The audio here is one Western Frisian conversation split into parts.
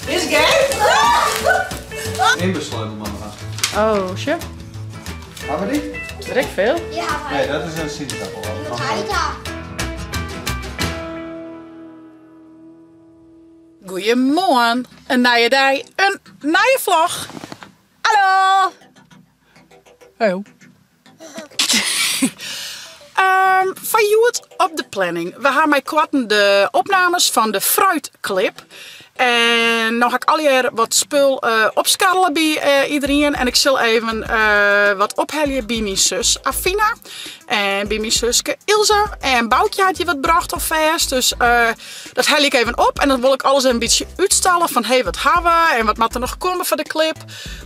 Is gay? Inbussleutel mama. Oh, sure. Hawwe we dy? Weet ik veel. Nee, dat is in sinaasappel. Goeiemoarn, in nije dei, in nije vlog. Hallo! Heyo. Um, foar hjoed op de planning. We ha meikoarten de opnames fan de fruitclip. En no ha ik allegear wat spul uh, opskarrele by uh, iedereen. En ik sil even uh, wat ophelje by myn sus Afina. En by myn suske Ilse. En Boukje hat hjir wat brocht alfêst. Dus dat helje ik even op. En dan wol ik alles even in bytsje útstalle fan hey, wat ha we en wat moat der noch komme foar de clip.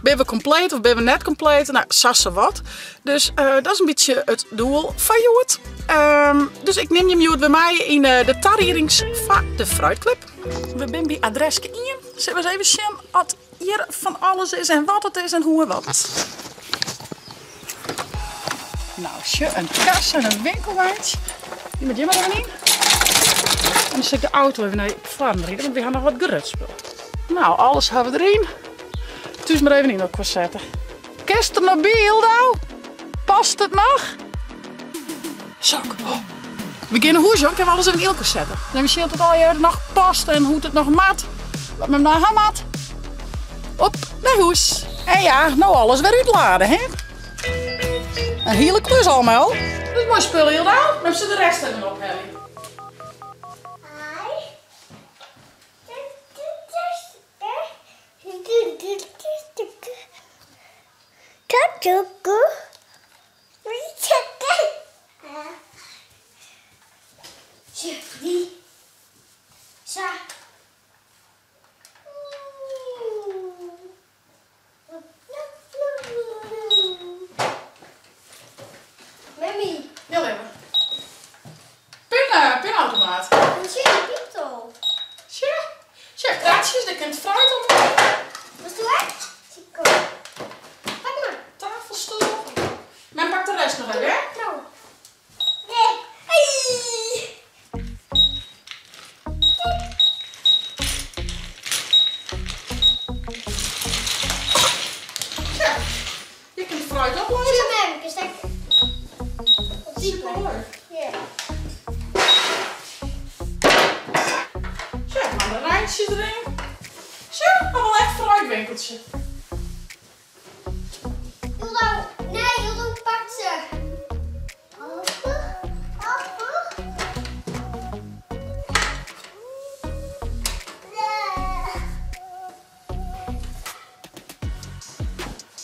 Binne we kompleet of binne we net kompleet? Nou, sa sawat. Dus uh, dat is in bytsje it doel fan hjoed. Um, dus ik nim jim hjoed wer mei yn eh, de tariedings foar de fruitclip. We binne by adreske 1. Sille we ris even sjen oft hjir fan alles is en wat it is en hoe en wat. Nou, sjoch, in kas en in winkelweitsje. Dy moat hjir mar even yn. En dan sil ik de auto even nei foaren ride, want we ha noch wat grut spul. Nou, alles ha we deryn. Thús mar even yn elkoar sette. Kinst der noch by, Yldau? Past it noch? Sok. Oh. We gean nei hûs, jong. Kinne we alles even yn elkoar sette. Dan even sjen oft it allegear noch past en hoe't it noch moat. Wat men no ha moat. Op nei hûs. En ja, no alles wer útlade, hè? In hiele klus al mei al. Dit is moai spul, Yldau. Mem sil de rest even ophelje. Heel even. Pin, uh, pinautomaat. Sjoch, sjoch, kratsjes, dêr kin it fruit op. Tafelstoel. Mem pakt de rest noch even, hè? Sjoch, je kin it fruit oplizze. Superleuk. Sjoch, mandarijntsjes deryn. Sjoch, noch wol echt fruitwinkeltsje.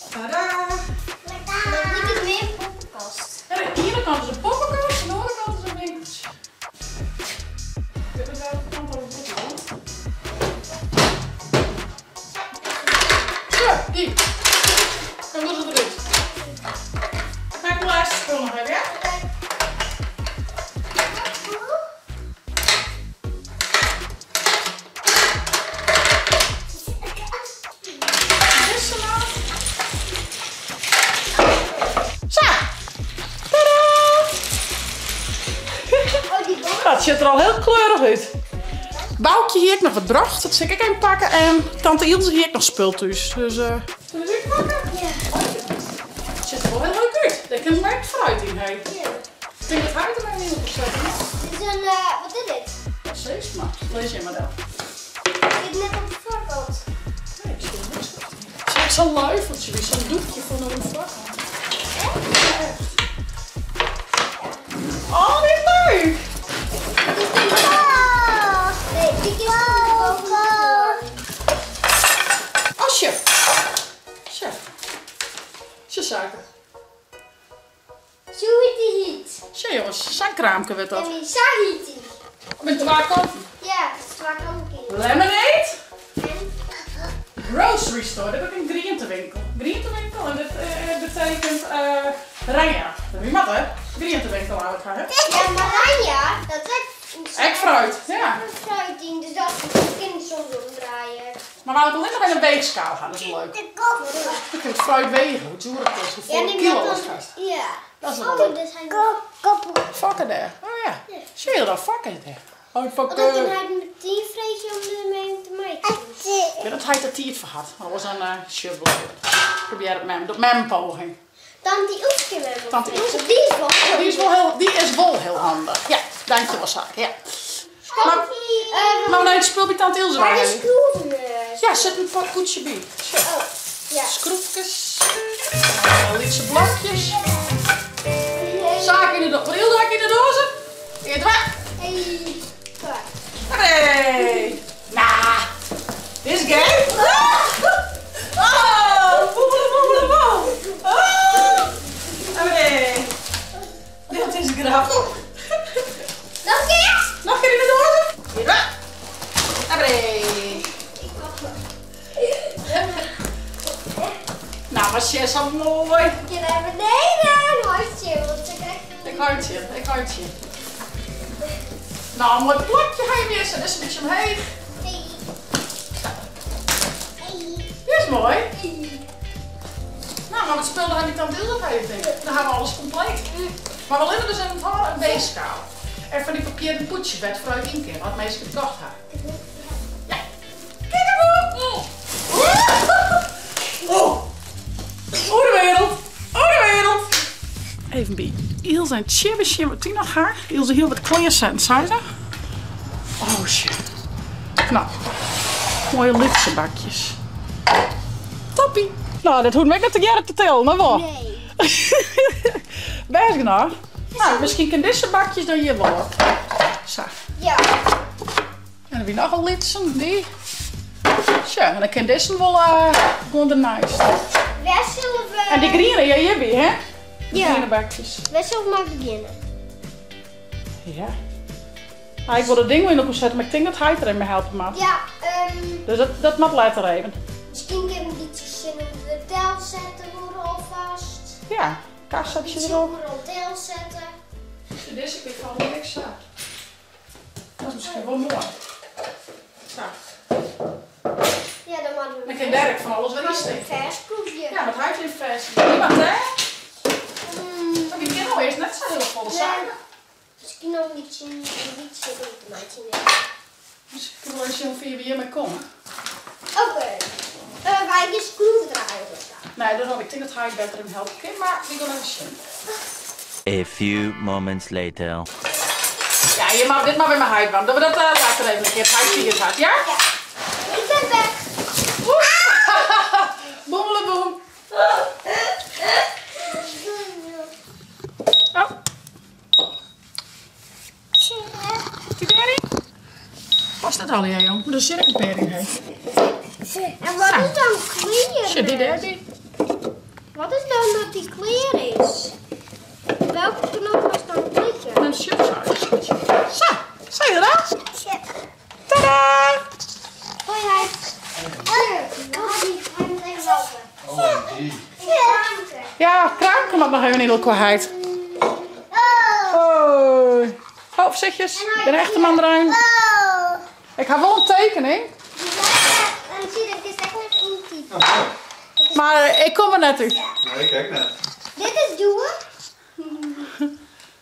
Tadaa! Ja, de iene kant is in poppekast en de oare kant is in winkeltsje. Ik wit net welke kant op it lûd. Zo, dy. Kom dus derút. Pak de lêste spul noch even, ja? Dizze noch. Sa! Tadaa! Dat sjocht der al hiel kleurich út. Boukje hie ek noch wat brocht, dat sil ik ek even pakke. En tante Ilse hie ek noch spul thús. Dus uh, zullen we die pakken? Ja. Het ziet er wel heel leuk uit. Daar kunnen we echt fruit in hebben. Ja. Ik denk dat hij er maar in op zetten. Dit is een, uh, wat is dit? Sis maar. Lees je maar dan. Dit net op de voorkant. Nee, ik zie niks. Het is zo'n luifeltje, zo'n doekje voor op de voorkant. Echt? Oh, dit leuk! Nee, dit is de Oh, chef. Chef. Chef suiker. Zo heet die heet. Tja jongens, zo'n kraamke werd dat. En zo heet die. Met twee kanten. Ja, het is twee kanten. Lemonade. En Grocery store, dit heb ik een groentewinkel. Groentewinkel en dit eh, betekent uh, Ranja. Wie mag hè? Groentewinkel aan elkaar hè? Ja, maar Ranja, dat is Ek fruit, ja. Fruit yn, dus dat kin soms omdraaie. Mar we wolle allinnich even in weechskaal ha, dat is leuk. Dan kin it fruit wege, hoe djoer it is, hoefolle kilo it hat. Ja. Dat is wol leuk. Fokke dêr, oh ja. Sjoch je dat, Fokke is dêr. Hoi Fokke. Dan kin hy metien freegje om dermee te meitsjen. Ja, dat hy der tiid foar hat, want oars dan sjoch wol even. Probearret it mem, docht mem in poging. Tante Ilse kin mem wol Tante Ilse, die is wol die is wol heel, die is wol heel handich. Ja, dankjewol Saak, ja. Mar, mar nei it spul by tante Ilse Waar de skroeven? Ja, sit in koetsje by. Sjoch. Oh, ja. Skroefkes. Lytse blokjes. Saak yn de doaze. Ilse yn de doaze. 1, 2. Hey. Nou, dit is gek. Oh, woele, woele, woe. Oh. Hey. Dit is grappich. Noch in kear? Noch in kear yn de doaze. 1, 2. Hey. Nou, wat is zo mooi. Ik ga naar beneden. Hartje, want ze krijgt Ik hartje, ik hartje. Nou, een mooi plakje ga je weer. Dat is een beetje omheech. Hey. Hey. Dit is mooi. Nou, maar wat spullen hebben die tante Ilse even denk ik. Dan hebben we alles compleet. Maar we liggen dus in het haar een weegschaal. En van die papieren poetsjes werd fruit in keer, wat mensen gekocht hebben. Ja. Kijk even. Oh. Oh de wereld. Oh de wereld. Even bij Ilse en Tjibbe zien wat die nog haar. Ilse heel wat kleerzetten, zei ze. Oh shit. Nou, mooie bakjes. Toppie. Nou, dat hoeft me net te jaren te tellen, maar wel. Nee. Best genoeg. Nou, misschien kan deze bakjes dan hier wel op. Zo. Ja. En dan heb je nog een litsen, die. Zo, en dan kan deze wel gewoon ernaast. Waar zullen we... En die groene, ja, hier bij, hè? Die Ja. groene bakjes. Waar zullen we maar beginnen? Ja. Ah, ik wil dat ding weer in elkaar zetten, maar ik denk dat hij er even mee helpen mag. Ja, Dus dat moet later even. misschien kunnen we iets in de tel zetten worden alvast. Ja, kassatje Iets erop. op een tel zetten. Deze keer valt niks uit. Dat is misschien wel mooi. Zo. Ja, dan moeten we... Dan kan Dirk van alles weer insteken. Een vers proefje. Ja, want hij heeft een vers. Niemand hè? Maar die kinderen is net zo heel volle zaken. Misschien nog een beetje een beetje te maken. Misschien kunnen we eens zien of we hiermee komen. Oké. Wij gaan schroevendraaier of zo. Nee, daarom. Ik denk dat hij beter hem helpen kan, maar we gaan even zien. A few moments later. Ja, je mag dit maar weer mijn huid want. Dat we dat later even een keer. Het huid het had, ja? Ja. Ik ben weg. Bommeleboem. Oh. Die berry? Past dat al, ja, jong? Moet er een berry heen. En wat is dan clear? Shit, die derby. Wat is dan dat die clear is? Welke knop was dan klikken? Een shit Zo, zie je dat? Tadaa! Hoi, hij. Hij moet even lopen. Oh, jee. Ja, kraam komt nog even in elkaar. Oh. Oh, voorzichtjes. Ik ben echt een mandarijn. Oh. Ik heb wel een tekening. En zie, dat is echt nog een type. Maar ik kom er net uit. Nee, kijk net. Dit is doen.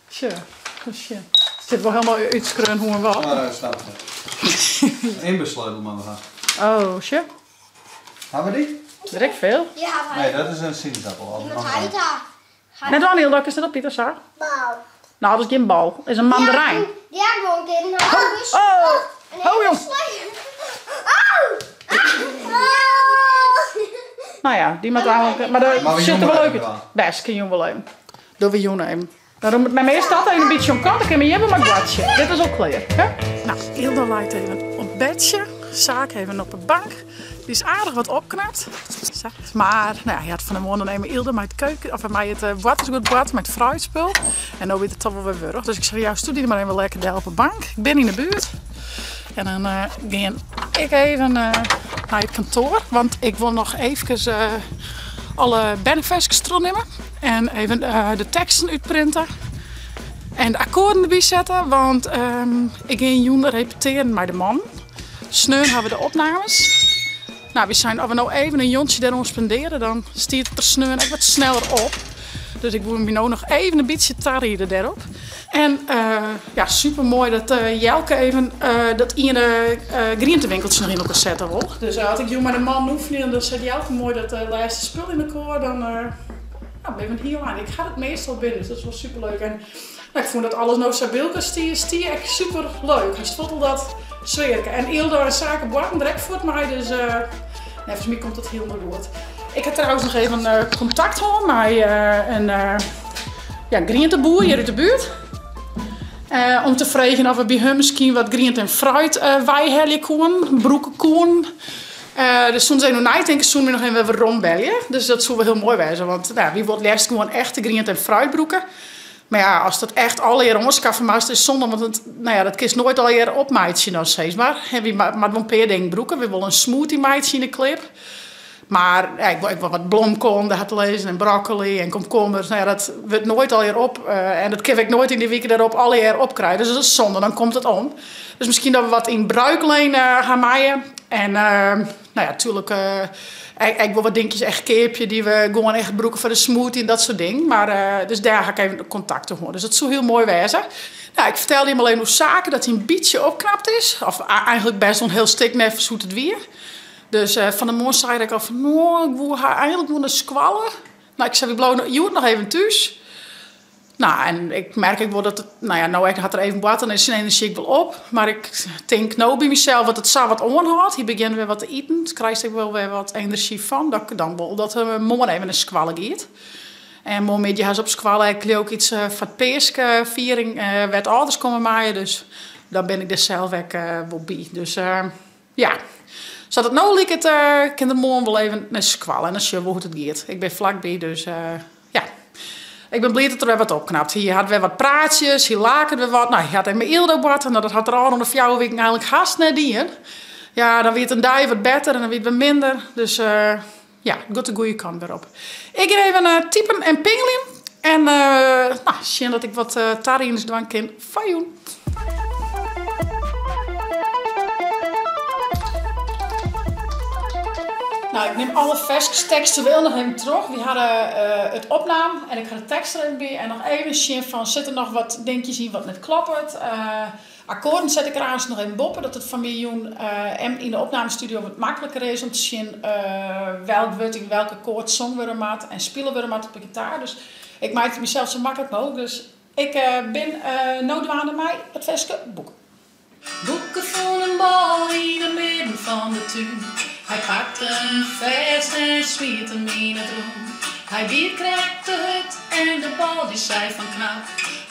Tja, oh shit. Het zit wel helemaal uitskreun hoe en wat. Maar dat snap ik niet. Inbussleutel maar we gaan. Oh shit. Hebben we die? Direct veel. Ja, maar Nee, dat is een sinaasappel. Of een met hij daar. Net wel heel leuk is dat op Pieter, Saar? Bal. Nou, dat is geen bal. Dat is een mandarijn. Ja, gewoon een keer een huis. Oh, Een oh hele jong. slag. Oh! Oh! Nou ja, die moet eigenlijk. Maar daar Maar we zit er jongen wel leuk even uit. Best, kun je wel even. Doe we jongen even. Daarom moet mijn meest altijd een beetje om kant. Ik heb hier maar kwartje. Dit is al klaar. Hè? Nou, Hilda lijkt even op bedje. Zaak even op de bank. Die is aardig wat opknapt. Maar, nou ja, je had van de ondernemer Ilde met het keuken, of met het watersgoedbad, met het fruitspul. En dan weet het toch wel weer wurg. Dus ik zei, ja, stuur die maar even lekker daar op de bank. Ik ben in de buurt. En dan ging ik even naar het kantoor. Want ik wil nog even alle benefits nemen. En even de teksten uitprinten. En de akkoarden derby sette, want ik gean jûn repetearen mei de mannen. Sneon hawwe we de opnames. Nou, wy seinen as we no even in jontsje dêroan spendeare, dan stiet it der sneon ek wat sneller op. Dus ik woe my no noch even in bytsje tariede dêrop. En ja, super moai dat Jelke even dat iene grientewinkeltsje noch yn elkoar sette wol. Dus as ik jûn mei de mannen oefenje, dan set Jelke moai dat lêste spul yn elkoar. Dan no, binne we in hiel ein. Ik ha it meastal binnen, dus dat is wol super leuk. En ik fûn dat alles no sa by elkoar stie, stie ek super leuk. Hast fuort al dat sfearke. En Yldo en Sake boarten der ek fuort mei, dus neffens my komt dat hielendal goed. Ik ha trouwens noch even kontakt hân mei in ja, grienteboer hjir út de buert. Om te freegjen oft we by hun miskien wat griente en fruit weihelje koenen, brûke koenen. Dus soenen se even oer neitinke, soenen my noch even werombelje. Dus dat soe wol hiel moai wêze, want wy wolle it leafst gewoan echte griente en fruit brûke. Mar ja, ast dat echt allegear oanskaffe moatst, is zonde, want it, no ja, dat kinst noait allegear opmeitsje dan sis mar. Hè, wy moatte wol in pear dingen brûke. Wy wolle in smoothie meitsje yn de clip. Mar ja, ik wol ek wol wat blomkoal dêr ha te lizzen en broccoli en komkommers. No ja, dat wurdt noait allegear op en dat kinne we ek noait yn dy wike dêrop allegear opkrije. Dus dat is zonde, dan komt it om. Dus miskien dat we wat yn bruikleen ha meie. En no ja, tuerlik ek wol wat dinkjes echt keapje dy't we gewoan echt brûke foar de smoothie en dat soart dingen. Mar dus dêr ha ik even kontakt oer hân. Dus dat soe hiel moai wêze. No, ik fertelde jim al even oer Sake, dat hy in bytsje opknapt is. Of eigenlik bêst wol in hiel stik neffens hoe't it wie. Dus fan 'e moarn sei er ek al fan, no, ik woe ha eigenlik wol nei skoalle. No, ik sei, wy bliuwe hjoed noch even thús. No, en ik merk ek wol dat it, no ja, no ek hat er even boarte en is syn enerzjy ek wol op. Mar ik tink no by mysels dat it sa wat oanhâldt. Hy begjint wer wat te iten, dus krijst ek wol wer wat enerzjy fan. Dat ik dan wol dat er moarn even nei skoalle giet. En moarnmiddei ha se op skoalle ek leau ik yts foar it peaskefiering wêr't âlders komme meie. Dus dan bin ik dêr sels ek wol by. Dus ja, sa't it no liket kin er moarn wol even nei skoalle en dan sjogge we wol hoe't it giet. Ik bin flakby, dus ja. Ik bin bliid dat er wer wat opknapt. Hy hat wer wat praatsjes, hy laket wer wat. No, hy hat even mei Yldo boarte. No, dat hat er ôfrûne fjouwer wiken eigenlik hast net dien. Ja, dan wie it in dei wat better en dan wie it wer minder. Dus ja, it giet de goede kant wer op. Ik gean even typen en pingeljen en no, sjen dat ik wat tariedings dwaan kin foar jûn. No, ik nim alle ferskes tekstueel noch even troch. Wy hawwe it opnaam en ik ha de tekst der even by. En noch even sjen fan, sit der noch wat dinkjes yn wat net kloppet. Akkoarden set ik der aanst noch even boppe, dat it foar my jûn en yn de opnamestudio wat makliker is om te sjen welk wurd yn welk akkoard song wurde moat en spile wurde moat op de gitaar. Dus ik meitsje it mysels sa maklik mooglik. Dus ik bin no dwaande mei it ferske Boeke. Boeke fûn in bal yn 'e midden fan de tún. Hy pakte him fêst en smiet him yn it rûn. Hy wie krekt te hurd en de bal dy sei fan knap.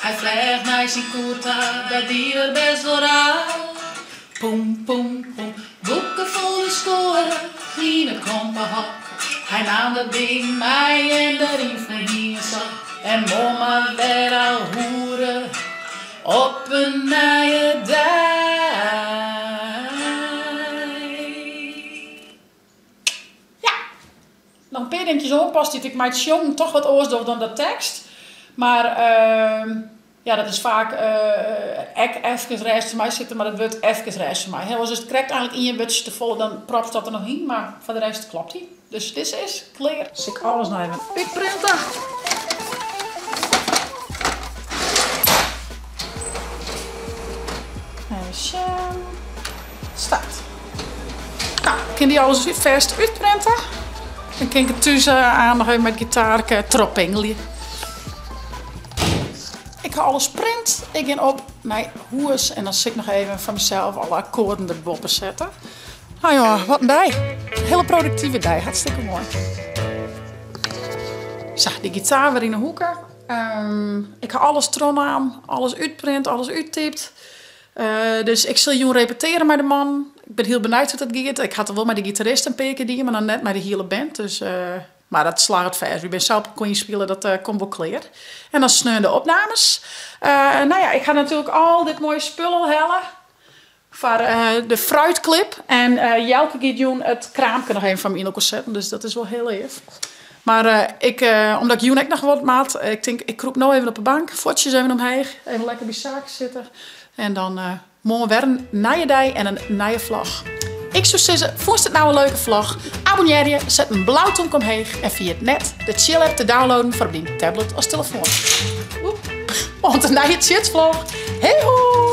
Hy fleach nei syn koer ta, dat die er bêst wol rap. Poem, poem, poem, Boeke fûn in skoare yn it klompehok. Hy naam dat ding mei en deryn hie in sok. En moarn mar wer ouwehoere op in nije dei. Ja, noch in pear dinkjes oanpast dy't ik mei it sjongen toch wat oars doch dan de tekst. Mar ja, dat is faak ek efkes rêstich mei sitte, mar it wurdt efkes rêstich mei. Oars is it krekt eigentlik ien wurdsje te folle, dan propst dat der noch yn, mar foar de rest klopt hy. Dus dizze is klear. Sil ik alles noch even útprinte. Even sjen. Start. No, kin dy alles fêst útprinte. Dan kin ik it thús aan noch even mei it gitaarke trochpingelje. Ik ha alles print. Ik gean op nei hûs en dan sil ik noch even foar mysels alle akkoarden derboppe sette. No jonge, wat in dei. Hiele produktive dei, hartstikke moai. Sa, dy gitaar wer yn 'e hoeke. Ik ha alles trochnaam, alles útprint, alles úttypt. Dus ik sil jûn repeteare mei de mannen. Ik bin hiel benijd hoe't dat giet. Ik ha it al wol mei de gitarist in pear kear dien, mar noch net mei de hiele band. Dus, mar dat slagget fêst. Wy binne sa op elkoar ynspile, dat komt wol klear. En dan sneon de opnames. No ja, ik ha natuerlik al dit moaie spul al helle foar de fruitclip. En Jelke giet jûn it kraamke noch even foar my yn elkoar setten, dus dat is wol hiel leaf. Mar ik, omdat ik jûn ek noch wat moat, ik tink ik krûp no even op 'e bank, fuotsjes even omheech, even lekker by saken sitte. En dan moarn wer in nije dei en in nije vlog. Ik soe sizze, fûnst it no in leuke vlog? Abonnearje, set in blau tomke omheech en ferjit net de Tsjil app te downloaden foar op dyn tablet as telefoan. Oant de nije Tsjitsvlog. Hey ho!